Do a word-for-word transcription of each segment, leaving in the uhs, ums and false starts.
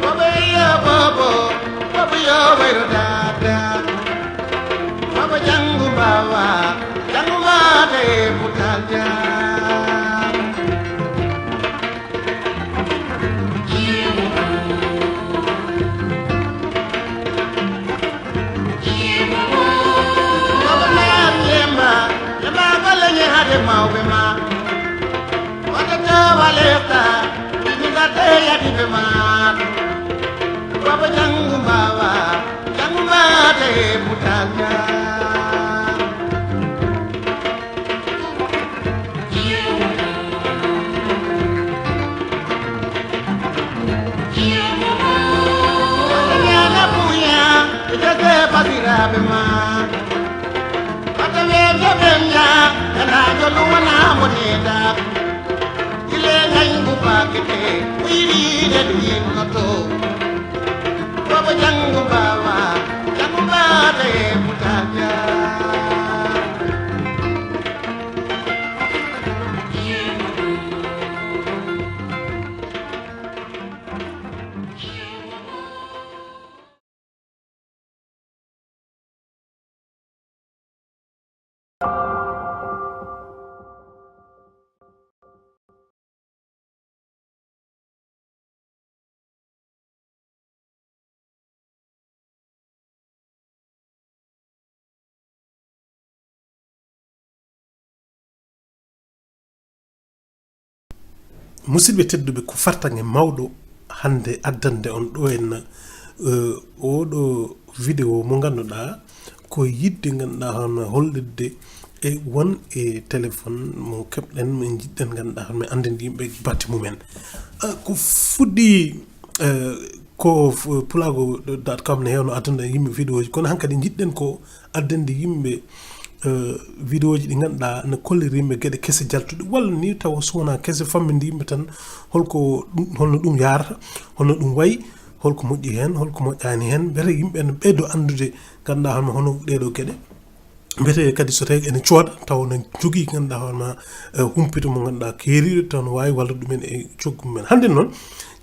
Baba yo bobo, baba yo wayro dada. Baba jangu bawa, jangu mata e putalja. Baba na yema, yema bala nye hade mawbe ma. Wata tawa lefta, ini gade ya di be ma. Baba jangu bawa, jangu mata e putalja. Musidɓe tedduɓe, ko fartaŋŋe mawɗo hannde addande on ɗo en, eh, oɗo vidéo mo ngannduɗaa ko yiɗde ngannduɗaa hono hollitde e won e téléphone mo keɓɗen, min njiɗɗen ngannduɗaa hono min anndinde yimɓe batte mumen. Ah, ko fuɗɗi, eh, ko f-, pulaagu dot com ne heewno addande yimɓe vidéoji, kono hankadi njiɗɗen ko addande yimɓe, eh, vidéoji ɗi ngannduɗaa ne kolliri yimɓe geɗe kese jaltuɗe, walla ni tawa so wonaa kese famminde yimɓe tan holko ɗum, holno ɗum yaarata, holno ɗum wayi, holko moƴƴi heen, holko moƴƴaani heen, mbele yimɓe ne ɓeydo anndude ngannduɗaa hono, hono ɗeeɗo geɗe. Mbiyetee kadi so tawii ene cooda, tawa no jogii ngannduɗaa hoore ma, eh, humpito mo ngannduɗaa keeriiɗo, tawa no waawi wallude ɗumen e coggu mumen. Hannde noon,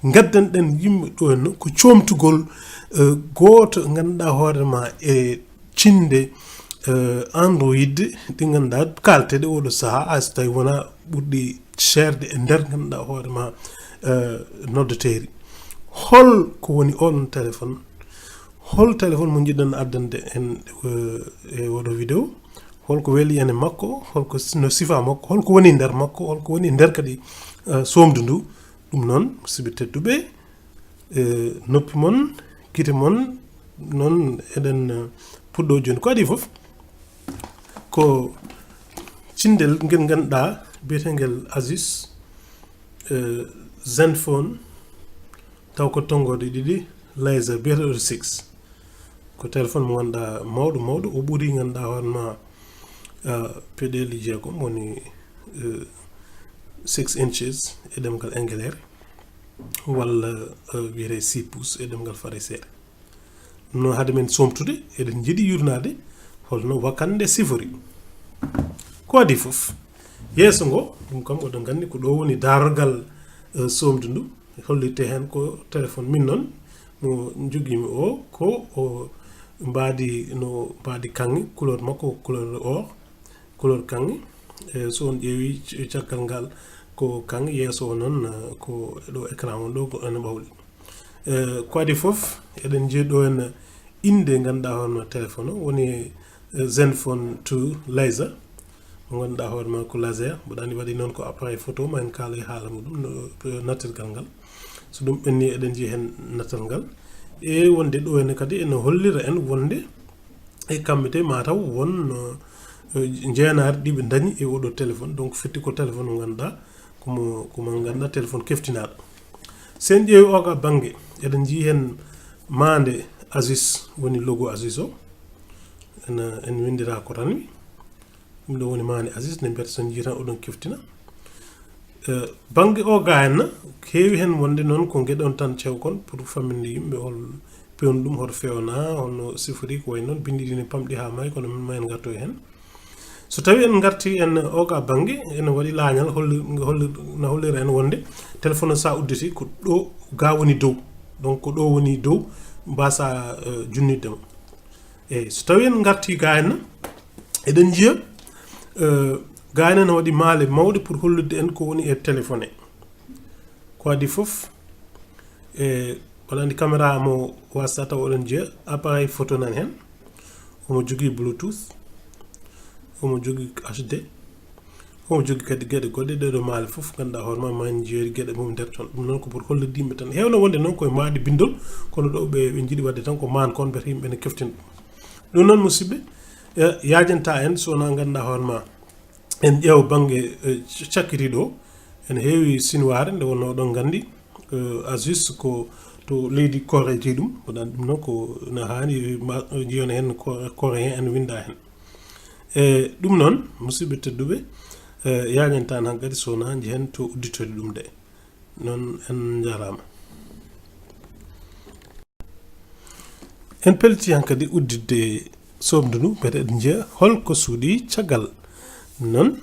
ngaddanɗen yimɓe ɗo henno ko coomtugol, eh, gooto ngannduɗaa hoore ma e cinnde, eh, Android ɗi ngannduɗaa kaalteeɗe oɗo sahaa, hay so tawii wonaa ɓurɗi seerde e nder ngannduɗaa hoore ma, eh, noddeteeri. Hol ko woni oon téléphone? Hol téléphone mo njiɗɗon addande en, eh, e oɗo vidéo? Holko weli en e makko? Holko s-, no sifa makko? Holko woni nder makko? Holko woni nder kadi, eh, soomdu ndu? Ɗum noon, musidɓe tedduɓe, eh, noppi mon, gite mon, noon eɗen, eh, puɗɗoo jooni. Ko adii fof, ko cinndel ngel ngannduɗaa biyeteengel Asus, eh, Zenfone, taw ko tonngoode ɗiɗi, Laser, biyeteeɗo six. Ko téléphone mo ngannduɗaa mawɗo, mawɗo, o ɓuri ngannduɗaa hoore ma, ah, peɗeeli jeegom, woni, eh, six inches e ɗemngal Engeleere, walla, eh, wiyetee six pouces e ɗemngal Faranseere. Ɗum noon, hade men soomtude, eɗen njiɗi yuurnaade holno wakannde sifori. Ko adii fof, yeeso ngo, ɗum kam oɗon nganndi ko ɗo woni daarorgal, eh, soomdu ndu, hollirte heen ko téléphone. Min noon, mo njogiimi o, ko o mbaadi, no mbaadi kaŋŋe, couleur makko ko couleur or, couleur kaŋŋe. E so on ƴeewi c-, caggal ngal ko kaŋŋe, yeeso o noon, eh, ko ɗo écran on ɗo ko ene ɓawli. Eh, ko adii fof, eɗen njiya ɗo en innde ngannduɗaa hono téléphone o, woni, eh, Zenfone two Laser. Mo ngannduɗaa hoore ma ko laser, mboɗo anndi waɗi noon ko appareil photo, ma en kaala e haala muɗum, no, eh, nattirgal ngal. So ɗum ɓenni, eɗen njiya heen nattal ngal. E wonde ɗo ene kadi ene hollira en wonde e kamɓe te mataw won, eh, jeenaari ɗi ɓe ndañi e oɗo téléphone. Donc, firti ko téléphone mo ngannduɗaa, ko mo, ko mo ngannduɗaa téléphone keftinaaɗo. So en ƴeewi oga bannge, eɗen njiya heen maande Asus, woni logo Asus o. Ene, en winndira ko ranwi. Ɗum ɗo woni maande Asus, nde mbiyata so njiyata oɗon keftina. Eh, bannge o ga henna, heewi heen wonde noon ko ngeɗon tan cewkon pour famminde yimɓe hol pewnu ɗum, hoto feewna, holno sifori, ko wayi noon, binndi ɗi ne pamɗi haa maayi, kono min ma en ngarto e heen. So tawi en ngarti en oga bannge, ene waɗi laañal holli, holli, na hollira en wonde téléphone o sa udditi ko ɗo ga woni dow. Donc ko ɗo woni dow mbasa, eh, junnitde mo. Eyyi, so tawi en ngarti ga en, eɗen njiya, eh, ga en ene waɗi maale mawɗe pour hollude en ko woni e téléphone. Ko adii fof, e, oɗon anndi caméra mo wasata taw oɗon njiya appareil photo nan heen, omo jogii Bluetooth, omo jogii H D, omo jogii kadi geɗe goɗɗe. Ɗeɗo maale fof ngannduɗaa hoore ma ma en njiyoyde geɗe mum nder toon. Ɗum noon ko pour hollude yimɓe tan. Heewno wonde noon koye maadi binndol, kono ɗo ɓe, ɓe njiɗi waɗde tan ko maan kon mbete yimɓe ne keftina ɗum. Ɗum noon musidɓe, e, yaajanta en so wonaa ngannduɗaa hoore ma en ƴeewa bannge, eh, cakkitiiɗo o. Ene heewi sinwaare, nde wonnoo oɗon nganndi, eh, Asus ko to leydi Corée jeyi ɗum. Ko ɗan ɗum noon ko na haani ma, jiyone heen ko, Corée heen ene winnda heen. E ɗum noon, musidɓe tedduɓe, eh, yaajanta en hankadi so wonaa njehen to udditoyde ɗum de. Noon en njaaraama. En pellitii hankadi udditde soomdu ndu, mbete eɗen njiya holko suuɗi caggal. Noon,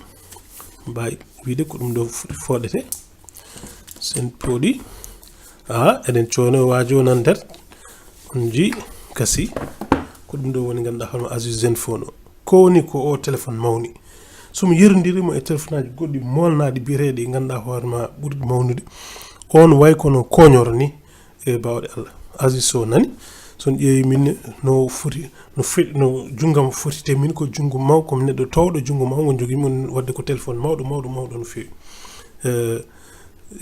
mbaawi wiyde ko ɗum ɗo foti fooɗete. So en pooɗi, a, eɗen coono waajo nan nder. On njii kasi, ko ɗum ɗo woni ngannduɗaa hono Asus Zenfone o. Ko woni ko o téléphone mawni. So mi yerondiri mo e téléphone aji goɗɗi moolnaaɗi biyeteeɗi ngannduɗaa hoore ma ɓurɗi mawnude, on way kono koñoro ni, e baawɗe Allah. Asus so nani, so on ƴeewi min no foti, no fe-, no junngam foti, te min ko junngo maw, ko mi neɗɗo towɗo junngo maw ngo jogii mon, wadde ko téléphone mawɗo, mawɗo, mawɗo no feewi. Eh,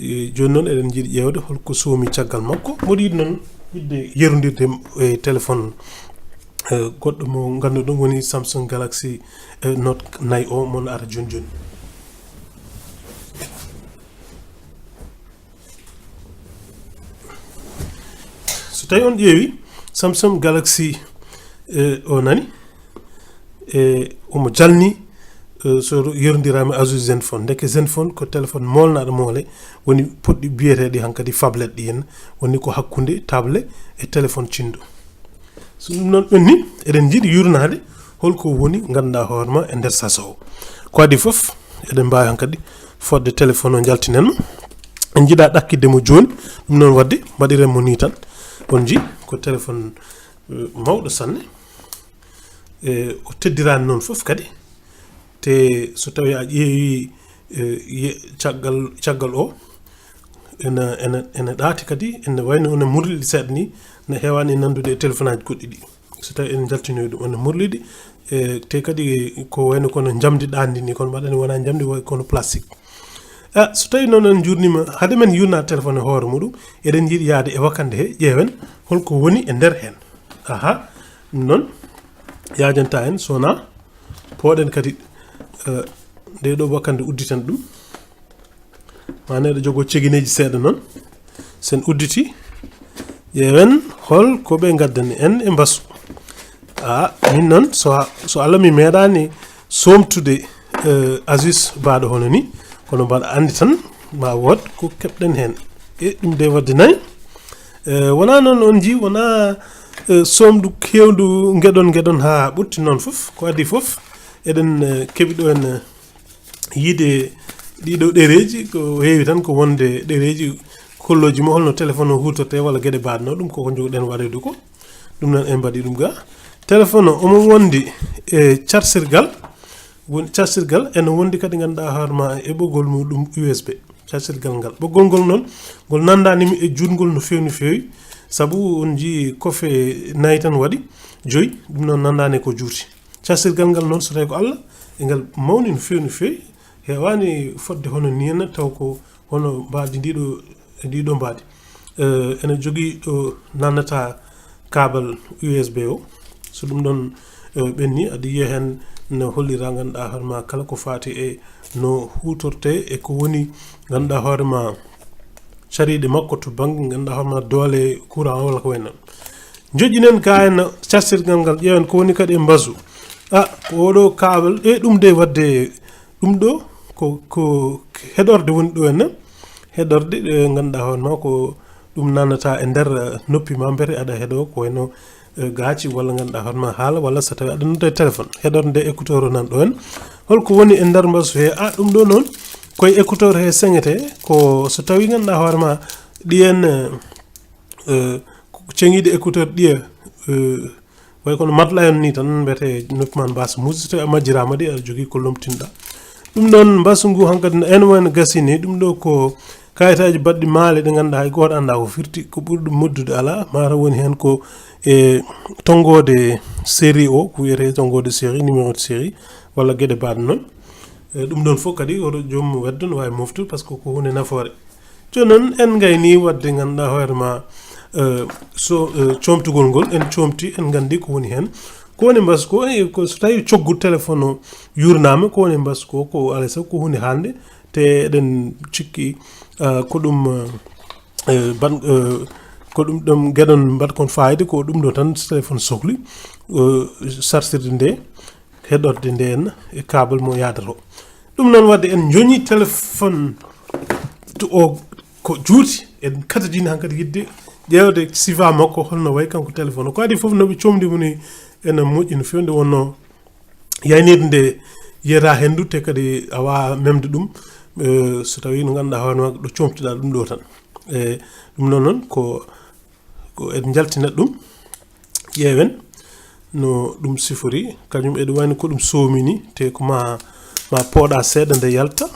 eh, jooni noon eɗen njiɗi ƴeewde holko soomi caggal makko. Mboɗo yiɗi noon yiɗde yerondirde e téléphone, eh, goɗɗo mo ngannduɗon woni Samsung Galaxy, eh, Note nayi o, mon ara jooni jooni. So tawi on ƴeewi Samsung Galaxy, eh, o nani, eh, omo jalni, eh, so yerondirama e Asus Zenfone. Ndeke Zenfone ko téléphone moolnaɗo moole, woni poɗɗi biyeteɗi hankadi phablette ɗi henna, woni ko hakkunde table e téléphone cindo. So ɗum noon ɓenni, eɗen njiɗi yurnaade holko woni ngannduɗaa hoore ma e nder sasa o. Ko adii fof, eɗen mbaawi hankadi fodde téléphone o njaltinen mo. En njiɗa ɗakkitde mo jooni, ɗum noon wadde mbaɗiren mo ni tan. On njii ko téléphone, eh, mawɗo sanne. Eh, o teddiraani noon fof kadi. Te so tawi a ƴeewi, eh, ye-, caggal, caggal o, ene, ene, ene ɗaati kadi, ene wayno ene murliɗi seeɗa ni, ne heewani nanndude e téléphone aji goɗɗi ɗi. So tawi en jaltinoyi ɗum, ene murliɗi, e te kadi ko wayno kono njamdi ɗaandi ni, kono mbaɗani wona njamdi, way kono plastique. Ah, so tawi noon en jurnima, hade men yurna téléphone e hoore muɗum, eɗen njiɗi yaade e wakande he, ƴeewen holko woni e nder hen. Aha, ɗum noon, yaajanta en, so wona pooɗen kadi, eh, nde ɗo wakande udditen ɗum. Ma neɗɗo jogo cegineeji seeɗa noon. Sen udditi, ƴeewen hol ko ɓe ngaddani en e mbasu. A, min noon, so, so Allah mi meeɗaani soomtude, eh, Asus baaɗo hono ni, kono mbaɗa anndi tan, ma wood ko keɓɗen heen. E ɗum de wadde nayi, eh, wonaa noon on njii, wonaa, eh, soomdu keewndu ngeɗon, ngeɗon haa ɓurti noon fof. Ko adii fof, eɗen, eh, keɓi ɗo en, eh, yiide ɗiɗo ɗereeji, ko heewi tan ko wonde ɗereeji kollooji mo holno téléphone o huutorte walla geɗe mbaɗno ɗum, koko njogɗen waɗoyde ko. Ɗum noon en mbaɗi ɗum ga. Téléphone o omo wondi e carsirgal, woni carsirgal ene wondi kadi ngannduɗaa hoore ma e ɓoggol muɗum U S B, carsirgal ngal. Ɓoggol ngol noon, ngol nanndaani mi e juutngol no feewi, no feewi, sabu on njii kofe nayi tan waɗi, joyi, ɗum noon nanndaani ko juuti. Carsirgal ngal noon, so tawi ko Allah, e ngal mawni no feewi, no feewi, heewaani fodde hono ni henna, taw ko hono mbaadi ndiɗo, e ndiɗo mbaadi. Eh, ene jogii ɗo nannata kaabal U S B o. So ɗum ɗon, eh, ɓenni, aɗa yiya heen no hollira ngannduɗaa hoore ma kala ko faati e no huutorte e ko woni ngannduɗaa hoore ma cariiɗe makko to bannge ngannduɗaa hoore ma doole courant o walla ko wayi noon. Njoƴƴinen ga en carsirgal ngal, ƴeewen ko woni kadi e mbasu. A, ko oɗo kaabal, e ɗum de wadde ɗum ɗo ko, ko heɗorde woni ɗo henna. Heɗorde ɗe ngannduɗaa hoore ma ko ɗum nannata e nder, eh, noppi ma, mbete aɗa heɗo ko wayno, eh, gaaci walla ngannduɗaa hoore ma haala walla so tawi aɗa nodda e téléphone. Heɗorde nde écouteur o nan ɗo hen. Holko woni e nder mbasu he? A, ɗum ɗo noon, koye écouteur he seŋete, ko so tawi ganduɗa hoore ma ɗiyen, eh, eh, ko ceŋiiɗe écouteur ɗiya, eh, way kono matelas en ni tan, mbete noppi ma mbasa muusde, so tawi a majjiraama ɗi, aɗa jogii ko lomtinɗa. Ɗum ɗoon mbasu ngu hankadi no en wayno gasini, ɗum ɗo ko kayitaaji baɗɗi maale ɗi ganduɗa hay gooto annda ko firti, ko ɓuri ɗum moddude alaa, mataw woni heen ko e tonngoode série o, ko wiyetee tonngoode série, numéro de série, walla geɗe baɗɗe noon. E, ɗum ɗoon fof kadi, oto joom weddo no waawi moftude, par ce que ko huunde nafoore. Jooni noon, en ngayni waɗde, ngannduɗaa hoore ma, eh, so, eh, coomtugol ngol, en coomti, en nganndi ko woni heen. Ko woni mbasu ko, eh, ko so tawi coggu téléphone o yuurnaama, ko woni mbasu ko, ko alaa e sago ko huunde hannde, te eɗen cikki, ah, ko ɗum, eh, eh, ban-, eh, ko ɗum ɗoon geɗon mbaɗ kon fayida, ko ɗum ɗo tan téléphone sohli, eh, sarsirde nde, heɗorde nde henna e câble mo yaadata o. Ɗum noon waɗde en joñi téléphone to o ko juuti, en katojini hankadi yiɗde ƴeewde sifa makko holno wayi kanko téléphone o. Ko adii fof no ɓe coomdi mo ni ene moƴƴi no feewi, nde wonno yaynirde nde yiyata henndu te kadi a waawa memde ɗum, eh, so tawi no ngannduɗaa hoore ma ɗo coomtiɗa ɗum ɗo tan. E ɗum noon noon ko, ko en njaltinat ɗum, ƴeewen no ɗum sifori, kañum eɗum wayno ko ɗum soomini, te ko ma, ma pooɗa seeɗa nde yalta.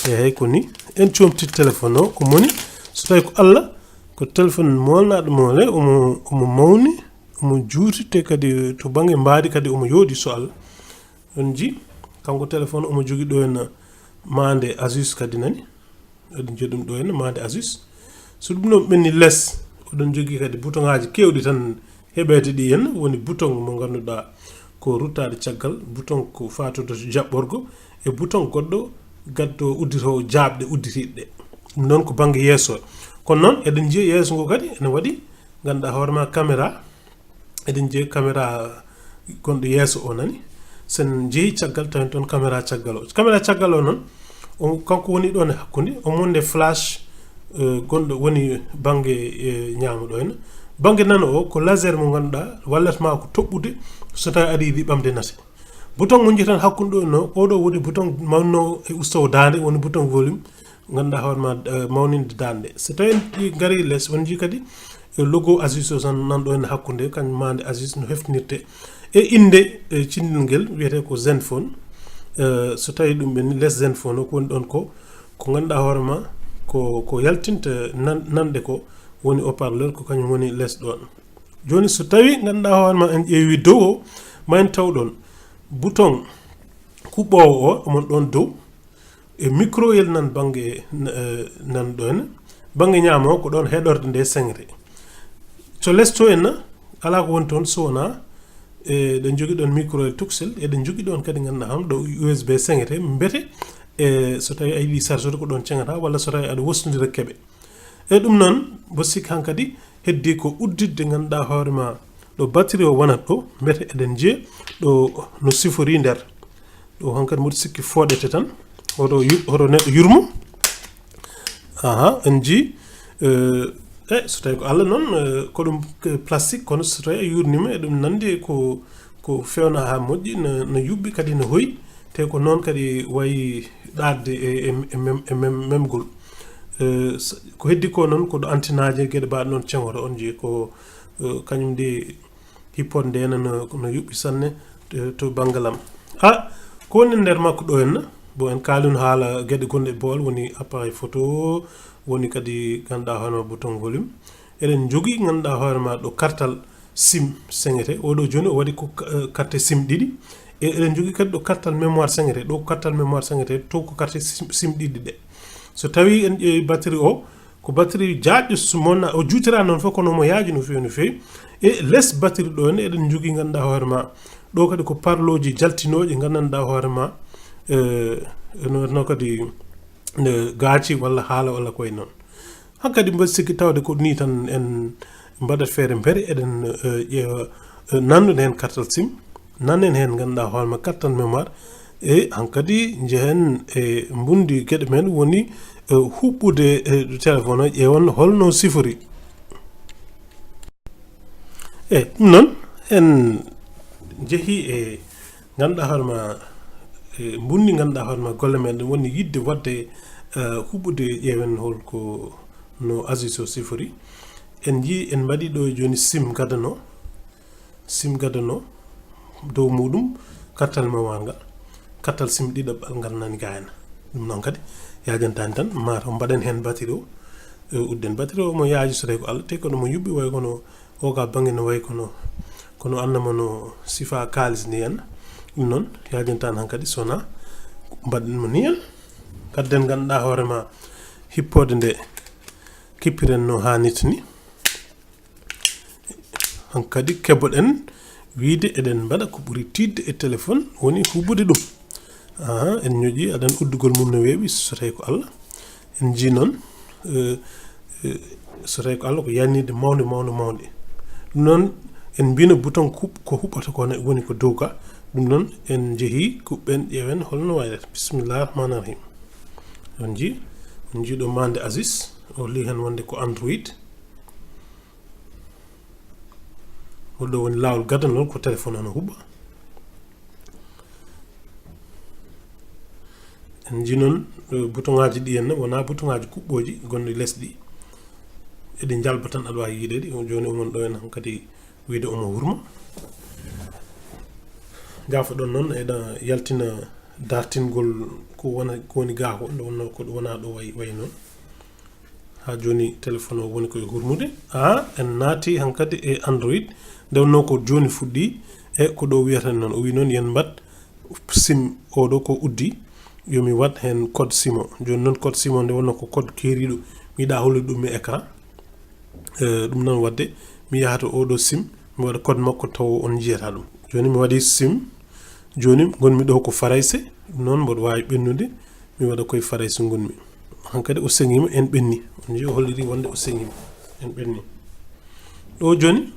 E hay ko ni, en coomti téléphone o, o moni, so tawi ko Allah, ko téléphone moolnaɗo moole, omo, omo mawni, omo juuti, te kadi to bannge mbaadi kadi omo yooɗi so Allah. On ji, kanko téléphone omo jogii ɗo henna maande Asus kadi nani. Eɗen njiya ɗum ɗo henna maande Asus. So ɗum ɗon ɓenni les, oɗon jogii kadi bouton ŋaaji keewɗi tan heɓeede ɗi henna. Woni bouton mo ngannduɗaa ko ruttaade caggal, bouton ko faatude to jaɓɓorgo, e bouton goɗɗo gaddo udditoowo jaaɓɗe udditiiɗe ɗe. Ɗum noon ko bannge yeeso. Kono noon eɗen njiya yeeso ngo kadi ene waɗi, ngannduɗaa hoore ma caméra, eɗen njiya caméra gonɗo yeeso o nani. Sen njehi caggal, tawen toon caméra caggal o. Caméra caggal o noon, o, kanko woni ɗoon e hakkunde, o monde flash, eh, gonɗo woni bannge, eh, ñaamo ɗo henna. Bannge nano o, ko laser mo ngannduɗaa, wallata ma ko toɓɓude, so tawi aɗa yiɗi ɓamde nate. Bouton mo njiyaten hakkunde ɗo no, oɗo woni bouton mawno e ustawo daande, woni bouton volume, ngannduɗaa hoore ma, eh, mawninde daande. So tawi en ƴi-, ngari les, on njii kadi, eh, logo Asus o tan nan ɗo henna hakkunde, kañum maande Asus no heftinirte. E innde, eh, cinndel ngel wiyetee ko Zenfone. Eh, so tawi ɗum ɓenni les Zenfone o, ko woni ɗoon ko, ko ngannduɗaa hoore ma, ko, ko yaltinta nan-, nanɗe ko woni haut-parleur, ko kañum woni les ɗoon. Jooni so tawi ngannduɗaa hoore ma en ƴeewi dow o, ma en taw ɗoon bouton kuɓɓoowo o, omon ɗoon dow, e micro yel nan bannge, eh, nan ɗo henna. Bannge ñaamo o ko ɗoon heɗorde nde seŋre. So les to henna, alaa ko woni toon so wonaa, eh, eɗen njogii ɗoon micro yel tuksel, eɗen njogii ɗoon kadi ngannduɗaa hono ɗo U S B seŋete, mbete, eh, so tawi a yiɗi sarsude ko ɗoon ceŋata, walla so tawi aɗa wosnodira keɓe. E ɗum noon, mboɗo sikki hankadi heddii ko udditde ngannduɗaa hoore ma ɗo batterie o wonata ɗo, mbete eɗen njiya ɗo no sifori nder. Ɗo hankadi mboɗo sikki fooɗete tan, hoto yu-, hoto neɗɗo yurmo. Aha, en njii, eh, e so tawi ko Allah noon, eh, ko ɗum, eh, plastique, kono so tawi a yurniima, eɗum nanndi e ko, ko feewna haa moƴƴi, no, no yuɓɓi kadi no hoyi, te ko noon kadi wayi ɗaatde e, e, e mem-, e mem-, memgol. Eh, s-, ko heddi ko noon ko ɗo antenaaji e geɗe mbaɗe noon ceŋoto, on njii ko, eh, kañum ndi hipporde nde no, no yuɓɓi sanne, eh, to banngal am. A, ko woni nder makko ɗo henna, bon en kaalino haala geɗe gonɗe e boowal, woni appareil photo, woni kadi ngannduɗaa hoore ma bouton volume. Eɗen njogii ngannduɗaa hoore ma ɗo kartal sim seŋete. Oɗo jooni o waɗi ko ka-, eh, carte sim ɗiɗi. E eɗen njogii kadi ɗo kartal mémoire seŋete. Ɗo ko kartal mémoire seŋete, to ko carte sim, sim ɗiɗi ɗe. So tawi en ƴeewi batterie o, ko batterie jaajɗo so mo na-, o juutira noon fof, kono omo yaaji no feewi, no feewi. E les batterie ɗo ne, eɗen njogii ngannduɗaa hoore ma. Ɗo kadi ko parloji jaltinooji ngannduɗaa hoore ma. Eh, no, no kadi, eh, gaaci walla haala walla ko wayi noon. Hankadi mbaɗi sikki tawde ko nii tan en mbaɗat feere mbere eɗen, eh, ƴeewa, eh, nannude heen kartal sim, nannen heen ngannduɗaa hoore ma kartal mémoire, e hankadi njehen e mbundi geɗe men woni, eh, huɓɓude, eh, téléphone o ƴeewan holno sifori. E ɗum noon en njehi e ngannduɗaa hoore ma, e mbunndi ngannduɗaa hoore ma golle men ɗum woni yiɗde waɗde, eh, huɓude ƴeewen hol ko no Aziz o sifori. En njii en mbaɗi ɗo jooni sim gadano, sim gadano dow muɗum kartal ma wangal, kartal sim ɗiɗaɓɓal ngal nani gayna. Ɗum noon kadi yaajantaani tan, ma taw mbaɗen heen batiri o, eh, udden batiri o mo yaaji so tawi ko Allah, te kono mo yuɓɓi way kono o ga bannge no way kono, kono annama no sifa kaalis ni en. Ɗum noon yaajantaani hankadi sona mbaɗen mo ni en. Kadden ngannduɗaa hoore ma hippoode nde kippiren no haanirta ni. Hankadi keɓoɗen wiide eɗen mbaɗa ko ɓuri tiiɗde e téléphone woni huɓude ɗum. Aha, en ñoƴi adan uddugol mum no weeɓi so tawi ko Allah. En njii noon, eh, eh, so tawi ko Allah ko yannirde mawnde, mawnde, mawnde. Ɗum noon en mbino bouton kuɓ-, ko huɓɓata ko ne woni ko dow ka. Ɗum noon en njehi kuɓɓen ƴeewen holno wayrata. Bismillah rahmani rahim. On njii, on njii ɗo mande Aziz, o li heen wonde ko Android. Ngol ɗo woni laawol gadano ko téléphone o no huɓɓa. En njii noon, eh, bouton ŋaaji ɗi henna wonaa bouton ŋaaji kuɓɓooji gonɗi les ɗi. Eɗi njalba tan aɗa waawi yiide ɗi. Jooni omon ɗo en hankadi wiide omo hurma. Jaafoɗon noon eɗa yaltina dartingol ko wona, ko woni gaa ko, nde wonnoo ko wonaa ɗo wayi, wayi noon. Haa jooni téléphone o woni koye hurmude. Ah, en naati hankadi e Android. Nde wonnoo ko jooni fuɗɗi e ko ɗo wiyata noon. O wi noon yen mbaɗ sim o ɗo ko uddi. Yo mi waɗ heen code sim o. Jooni noon code sim o nde wonnoo ko code keeriiɗo. Mi yiɗa hollude ɗum e écran. Eh, ɗum noon waɗde mi yaha to o ɗo sim, mi waɗa code makko taw on njiyata ɗum. Jooni mi waɗi sim. Jooni ngonmi ɗo ko Farayse. Ɗum noon mboɗo waawi ɓennude. Mi waɗa koye Farayse ngonmi. Hankadi o seŋiima, en ɓenni. On njii o holliri wonde o seŋiima. En ɓenni. Ɗo jooni,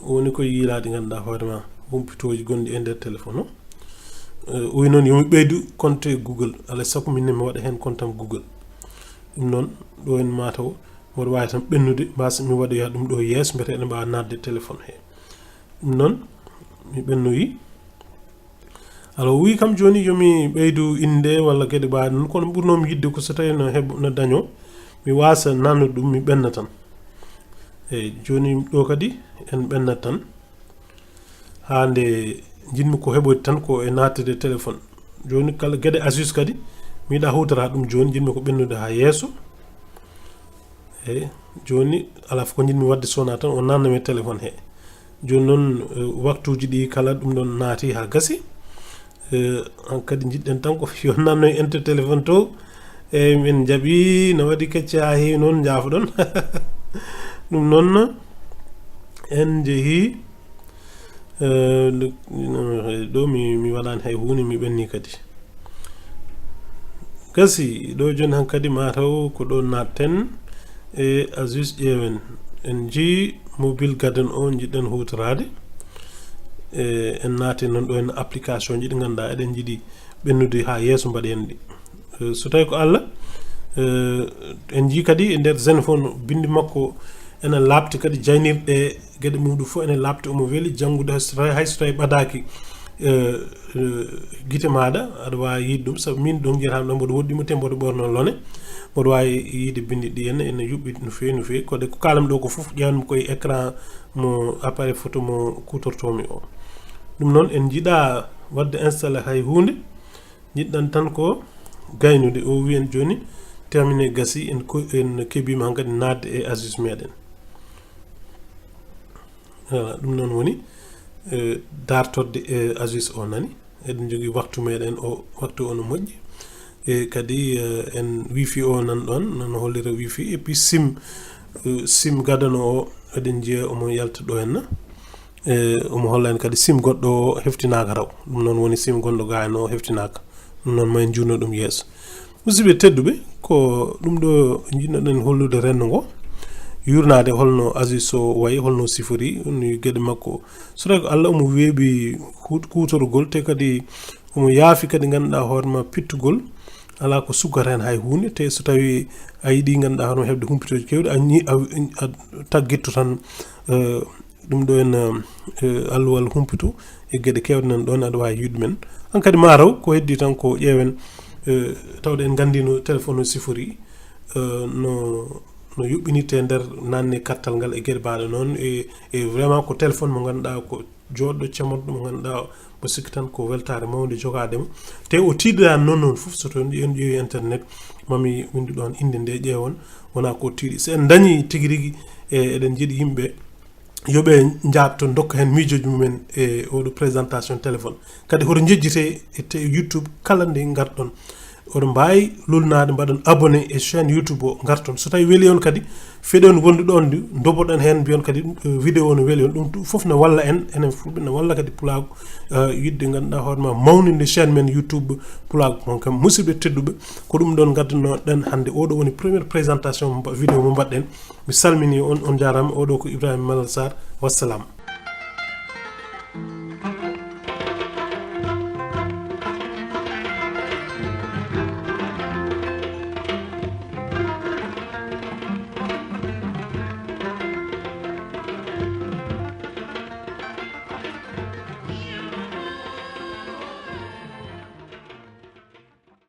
woni koye yiilaade ngannduɗaa hoore ma, humpitooji gonɗi e nder téléphone o. Eh, o wi noon yo mi ɓeydu compte Google. Alaa e sago min ne mi waɗa heen compte am Google. Ɗum noon, ɗo en mataw, mboɗo waawi tan ɓennude, mbasa mi waɗoya ɗum ɗo yeeso, mbete eɗen mbaawa naatde téléphone he. Ɗum noon, mi ɓennoyi. Alors, o wii kam jooni yo mi ɓeydu innde walla geɗe mbaɗe noon, kono ɓurnoomi yiɗde ko so tawi no heɓ-, no dañoo, mi waasa nannude ɗum, mi ɓenna tan. Eyi, jooni ɗo kadi en ɓennat tan. Haa nde njiɗmi ko heɓoyde tan ko e naatde téléphone. Jooni kala geɗe Asus kadi, mi yiɗa huwtora ɗum jooni, njiɗmi ko ɓennude haa yeeso. Eyi, jooni alaa fof ko njiɗmi waɗde so wonaa tan o naatnam e téléphone he. Jooni noon, eh, waktuuji ɗi kala ɗum ɗoon naati haa gasi. Eh, hankadi njiɗɗen tan ko yo naatno e enter téléphone to. Eyi, min njaɓi, no waɗi kecce haa heewi noon, njaafoɗon. Ɗum noon, en njehii, eh, ɗo mi, mi waɗaani hay huunde, mi ɓenni kadi. Gasi, ɗo jooni hankadi mataw ko ɗo naatten e Asus ƴeewen. En njii mobile gadano o njiɗɗen huwtoraade. E, en naati noon ɗo en application ji ɗi ngannduɗaa eɗen njiɗi ɓennude haa yeeso mbaɗen ɗi. E, so tawi ko Allah, e, en njii kadi e nder Zenfone binndi makko ene laaɓti kadi jaynirɗe geɗe muɗum fof ene laaɓti, omo weli janngude hay so tawi, hay so tawi ɓadaaki, eh, eh, gite maaɗa, aɗa waawi yiide ɗum. Sabu min ɗon njiyata ɗon mboɗo woɗɗi mo te mboɗo ɓorno lone, mboɗo waawi yiide binndi ɗi ene, ene yuɓɓi no feewi, no feewi. Kono ko kaalam ɗo ko fof ƴeewanmi koye écran mo appareil photo mo kuutortoomi o. Ɗum noon en njiɗa waɗde installé hay huunde, njiɗɗen tan ko gaynude. O wiyen jooni terminé gasi, en ko, en keɓiima hankadi naatde e Asus meɗen. Voilà, ɗum noon woni, eh, dartorde, eh, Asus o nani. Eɗen njogii waktu meɗen o, waktu o no moƴƴi. E kadi, eh, en wifi o nan ɗon, nan hollira wifi. Et puis sim, eh, sim gadano o, eɗen njiya omo yalta ɗo henna. E omo holla en kadi sim goɗɗo o heftinaaka taw. Ɗum noon woni sim gonɗo ga henna o heftinaaka. Ɗum noon ma en njuurno ɗum yeeso. Musidɓe tedduɓe, ko ɗum ɗo njiɗnoɗen hollude renndo ngo, yuurnaade holno Asus o wayi, holno sifori, woni geɗe makko. So tawi ko Allah omo weeɓi huut-, kuutorgol, te kadi omo yaafi kadi ngannduɗaa hoore ma pittugol, alaa ko sukkata heen hay huunde, te so tawi a yiɗi ngannduɗaa hoore ma heɓde humpitooji keewɗi, a ñi-, a, a taggitto tan, eh, ɗum ɗo en, eh, alluwal humpito e geɗe keewɗe nan ɗoon, aɗa waawi yiɗde men. Hankadi ma raw ko heddi tan ko ƴeewen, eh, tawde en nganndi no téléphone o sifori, eh, no no yuɓɓinirte nder nanne kartal ngal e geɗe baaɗe noon, e, e vraiment ko téléphone mo ngannduɗaa ko jooɗɗo cemorɗo mo ngannduɗaa mo sikki tan ko weltaare mawnde jogaade mo. Te o tiiɗiraani noon noon fof, so toon en ƴeewi internet, mami winndu ɗoon innde nde ƴeewon, wonaa ko tiiɗi. So en ndañi tigi rigi, e, eɗen njiɗi yimɓe yo ɓe njaabto, ndokka heen miijooji mumen e oɗo présentation téléphone. Kadi hoto njejjite e te-, YouTube kala nde ngarɗon. Oɗon mbaawi lolnaade, mbaɗon abonné e chaîne YouTube o, ngarton. So tawi weli on kadi, feɗon wondu ɗoon ndi, ndoboɗon heen, mbiyon kadi, eh, vidéo o no weli on. Ɗum tu-, fof ne walla en, enen fulɓe, ne walla kadi pulaagu, eh, yiɗde ngannduɗaa hoore ma mawninde chaîne men YouTube pulaagu. On kam, musidɓe tedduɓe, ko ɗum ɗoon ngaddannoɗen hannde. Oɗo woni première présentation mo mba-, vidéo mo mbaɗɗen. Mi salmini on, on njaaraama. Oɗo ko Ibrahima Malal Sarr. Wassalam.